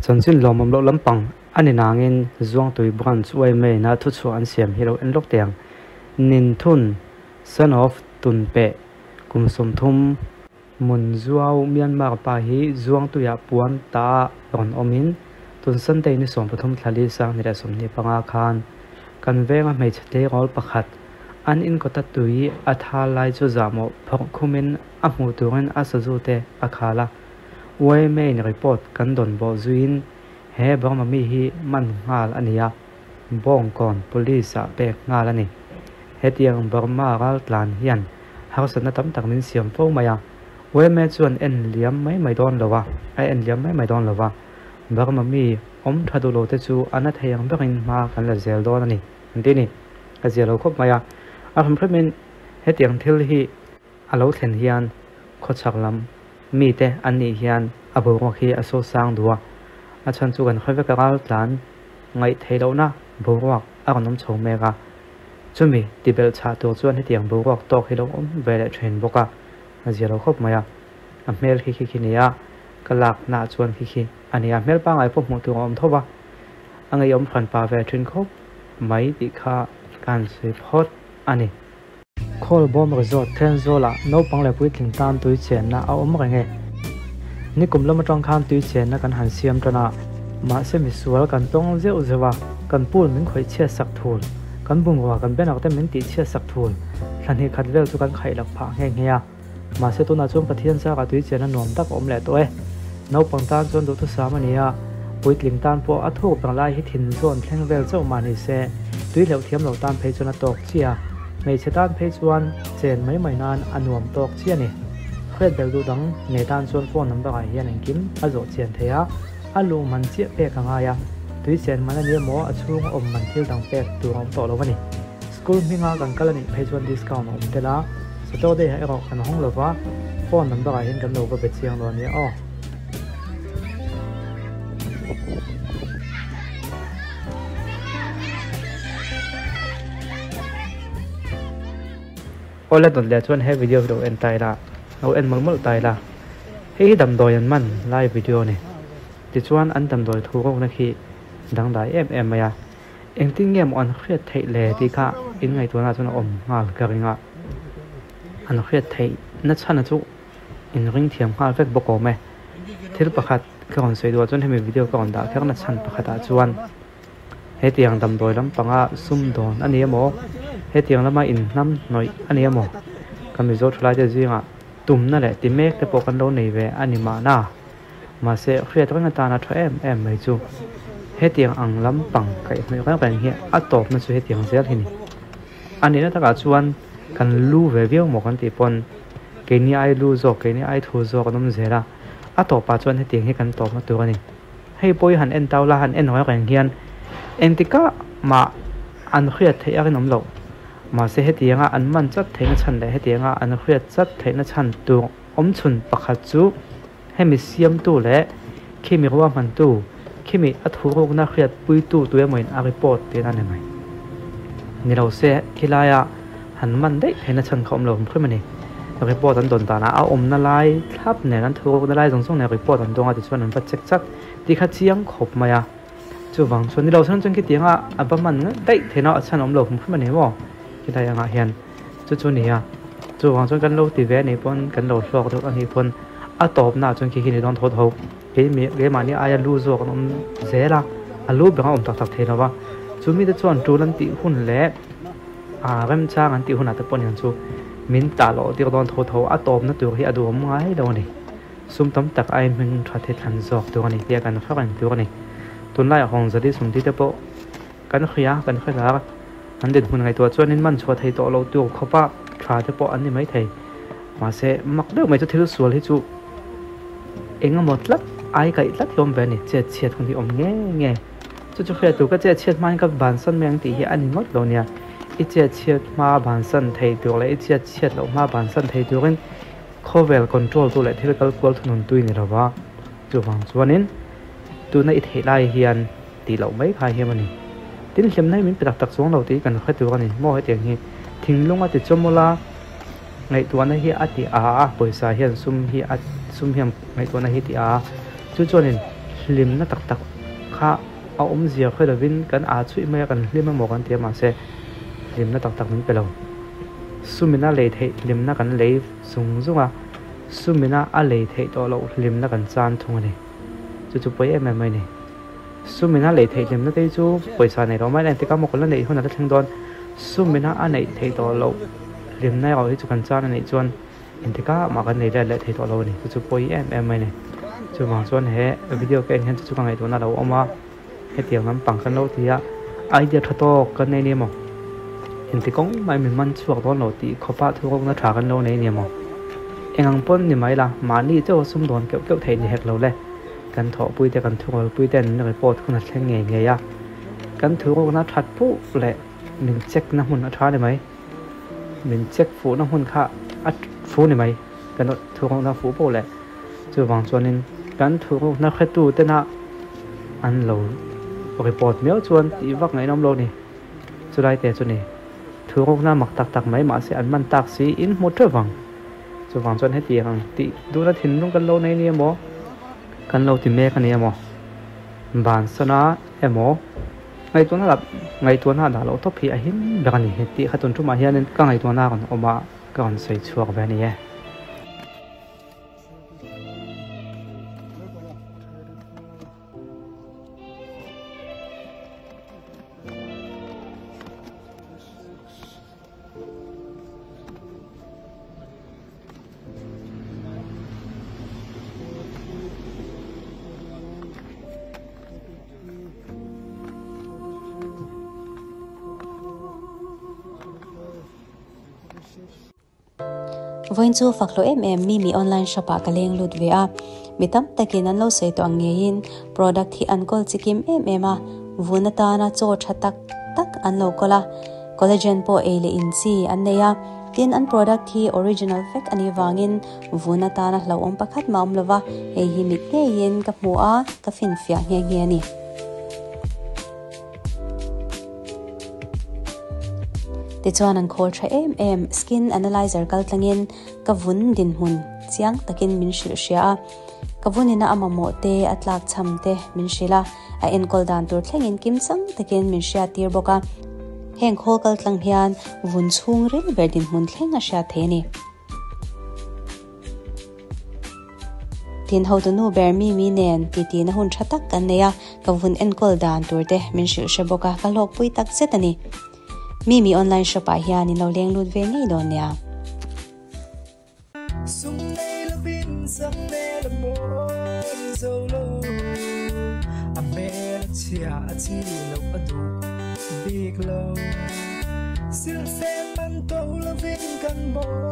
Chanchin lawmawm loh lampang a ni nangin Zuangtui Branch yma-in a thuchhuah an siam hi lo en lawk teh ang. Ninthun, son of Tunpeh, kum 30, Munzuau Myanmar pa hi Zuangtuiah puan ta rawn awmin tun Sunday ni 13 thla li 2025 khan kan venga hmeichhe tleirawl pakhat an inkawta tui a thal lai chu zahmawh phawrh khumin a hmuh turin a sazu te a khal a. YMA-in report kan dawn bawh zuiin he Burma mi hi man nghal a ni a, Bawngkawn Police-ah pek nghal a ni. Hetiang Burma raltlan hian harsatna tam tak min siam fo mai a, YMA chuan en liam mai mai dawn lo a, a en liam mai mai dawn lo va, Burma mi awm tha duh lo te chu a na thei ang berin hma kan la zel dawn a ni, an ti a ni. A zia lo khawp mai a, a hrimhrimin hetiang thil hi a lo thlen hian khawchhak lam mite an nih hian a boruak hi a sosang duh a, a chhan chu kan hre vek a raltlan ngaih theih lohna boruak a rawn awm chho mek a, chumi tibelh chhah tur chuan hetiang boruak tawk hi lo awm ve leh thin bawk a, a zia lo khawp mai a, a hmel khi khi khi ni a, ka lak naah chuan khi khi a ni a, hmel pangngai pawh hmuh tur a awm tho va, a ngeiawm hran pa ve thin khawp mai tih kha ka han sawi phawt a ni. Khawlbawm Resort Thenzawlah naupang leh puitling tan tui chenna a awm reng e. Nikum lam atang khan tui chenna kan han siam tan a, mahse misual kan tawng zeuh zeuh a, kan pool min khawih chhiat sak thul, kan bungrua kan banner te min tih chhiat sak thul, thla hnih khat vel chu kan khaih lak phah nghe nghe a. Mahse tunah chuan Pathian chakah tui chenna nuam tak a awm leh tawh e. Naupang tan chuan duhthusam a ni a, puitling tan pawh a thuk ber lai hi thin zawn thleng vel chauh mah ni se, tui hleuh thiam lo tan phei chuan a tawk chiah a, hmeichhe tan phei chuan chen mai mai nan a nuam tawk chiah a ni. Hriat belh duh dang nei tan chuan phone number ah hian engkim a zawh chian thei a, a luh man chiah pek a ngai a, tui chen man a ni emaw a chhung a awm man thil dang pek tur a awm tawh lo a ni. School hminga kan kal a nih phei chuan discount a awm tel a, Saturday ah erawh kan hawng lova, phone number ah hian kan lo va be chiang dawn nia aw. Awle dawt leh chuan he video hi lo en ta ila, lo en mawlh mawlh ta ila, hei hi damdawi an man lai video a ni. Tichuan an damdawi thu rawkna khi dangdai em em mai a. Engtin nge maw an hriat theih le tih kha in ngaihtuahna chuan a awm nghal ka ring a, an hriat theih na chhan chu in ring thiam nghal vek bawk awm e. Thil pakhat ka rawn sawi duhah chuan hemi video ka rawn dah kher na chhan pakhatah chuan hetiang damdawi lampanga sumdawn a ni emaw hetiang lama inhnam hnawih a ni emaw ka Mizo thalaite zingah tumna leh ti mek te pawh kan lo nei ve a ni mahna. Mahse, hriat reng atana tha em em mai chu hetiang ang lampang kaihhnawih reng reng hi a tawpna chu hetiang zel hi ni. A nihna takah chuan kan lu ve viau maw kan tih pawn keini ai lu zawk, keini ai thu zawk an awm zel a, a tawpah chuan hetiang hi kan tawpna tur a ni. Hei pawh hi han en tau la, han en reng reng hian engtikah mah an hriat theih a rinawm loh. Mahse, hetianga an man chat theihna chhan leh hetianga an hriat chat theihna chhan tur awmchhun pakhat chu, Hemi siamtu leh khimi ruahmantu, khimi a thurukna hriatpuitu tu emawin a report tihna a ni mai. Ni lo se, khilaia han man daih theihna chhan kha awm lo hrim a ni. Report an dawn danah a awmna lai thlap nen, an thurukna lai zawng zawng nen report an dawng a tichuan an va check chat tih kha chiang khawp mai a. Chuvang chuan ni lo chuan chuan khitianga a va man daih theihna a chhan awm lo hrim hrim a ni maw? Khilai angah hian chu chu ni a. Chuvang chuan kan lo ti ve a nih pawn kan lo hlawk deuh a nih pawn a tawpnaah chuan khi khi ni dawn tho tho. Keimi keimahni aia lu zawk an awm zel a, a lu bang a awm tak tak thei lo va. Chu mite chuan tul an tih hun leh ah remchang an tih hunah te pawh niang chu min tah loh tir dawn tho tho a tawpna tur hi a duhawm ngai lo a ni. Sum tam tak ai hming tha the thlan zawk tur a ni tia kan hre reng tur a ni. Tunlaiah hawng zali sumti te pawh kan hria kan hre lar. An dinhmun ngaihtuah chuanin man chhuah thei tawh loh tur khawpa tha te pawh an ni mai thei. Mahse, mak deuh mai chu thil sual hi chu eng emaw tlat ai kaih tlat hi awm ve a ni. Chet chhiat hun hi awm nge nge. Chu chu hriat tur ka chet chhiat hmain ka bansan mai ang tih hi a ni ngawt lo nia. I chet chhiat hma bansan thei tur leh i chet chhiat loh hma bansan thei turin Khawvel control tu leh thil kal kual thunun tui ni lova, chuvang chuanin tuna i theih lai hian tih loh mai kha hiam a ni. Tin hlimna hi min pe tak tak chuang lo tih kan hre tur a ni. Maw hetiang hi thinglung a ti chawmawlh a, ngaihtuahna hi a ti a a, pawisa hian sum hi a sum hian ngaihtuahna hi ti a a, chu chuanin Hlimna tak tak kha a awmzia hre lovin kan aa chhuih mai a, kan hlim emaw kan ti a mahse hlimna tak tak min pe lo. Sumina lei theih hlimna kan lei zung zung a, sumina a lei theih tawh loh hlimna kan chan thung a ni. Chu chu pawi em em mai a ni. Sumina lei theih hlimna te hi chu pawisa nei lo mai la engtikah maw kan la neih hun a la thleng dawn. Sumina a neih theih tawh loh hlimna erawh hi chu kan chan a nih chuan Engtikah mah kan nei let leh thei tawh lo a ni, chu chu pawi em em mai a ni. Chuvang chuan he video ka en hian chu chu ka ngaihtuahna a lo awm a, hetiang lampang kan lo ti a, idea tha tawk kan nei nia maw? Engti kawng mai min man chhuak dawn lo tih khawpa thurukna tha kan lo nei nia maw? Eng ang pawn ni mai la, mahni chauh sum dawn keuh keuh theih ni hek lo le. Kan thawhpui te, kan thuralpui ten min report hun a thleng ngei ngei a, kan thurukna that phuh leh min check na hmun a tha ni mai. Min check fuhna hmun kha a fu ni mai, kan thurukna fuh poh leh chuvang chuanin kan thurukna hretu tena an lo report miau chuan tih vak ngaih an awm lo ni. Chulai te chu ni thurukna mak tak tak mai mahse an man tak si in hmu teuh vang. Chuvang chuan hetiang ang tih duhna thinlung kan lo nei nia maw, kan lo ti mek a nia maw, bansana emaw. Ngaihtuahna lah ngaihtuahna dah loh tawp hi a him ber a ni tih kha tun tumah hianin ka ngaihtuahna rawn awm a, ka rawn sawi chhuak ve a ni e. Vawiin chu fak hlawh em em mi mi online shop ah ka leng lut ve a, mi tam takin an lo sawi tawh ang ngeiin product hi an kawl chikim em em a, vun atana chaw tha tak tak an lo kawl a, collagen pawh ei leh in chi an nei a, tin an product hi original vek a nih vangin Vun atana hlauhawm pakhat mah awm lova, hei hi mit ngeiin ka hmu a, ka finfiah nghe nghe a ni. Tichuan an khawl tha em em, skin analyzer kal tlangin ka vun dinhmun chiang takin min hrilh hria a, ka vunina a mamawh te, a tlak chham te min hrilh a, a enkawl dan tur thlengin kimchang takin min hriattir bawk a. Heng khawl kal tlang hian vun chhungril ber dinhmun thleng a hriat thei a ni. Tin hotu nu ber mi mi nen titi na hun tha tak kan nei a, ka vun enkawl dan tur te min hrilh hre bawk a, ka hlawkpui tak zet a ni. Mi mi online shop ah hian in lo leng lut ve ngei dawn nia. Sum nei lovin sak hmel a mawi zo lo, a hmel a chhia a chi loh a duh bik lo. Silhfen man to lovin kan bawm.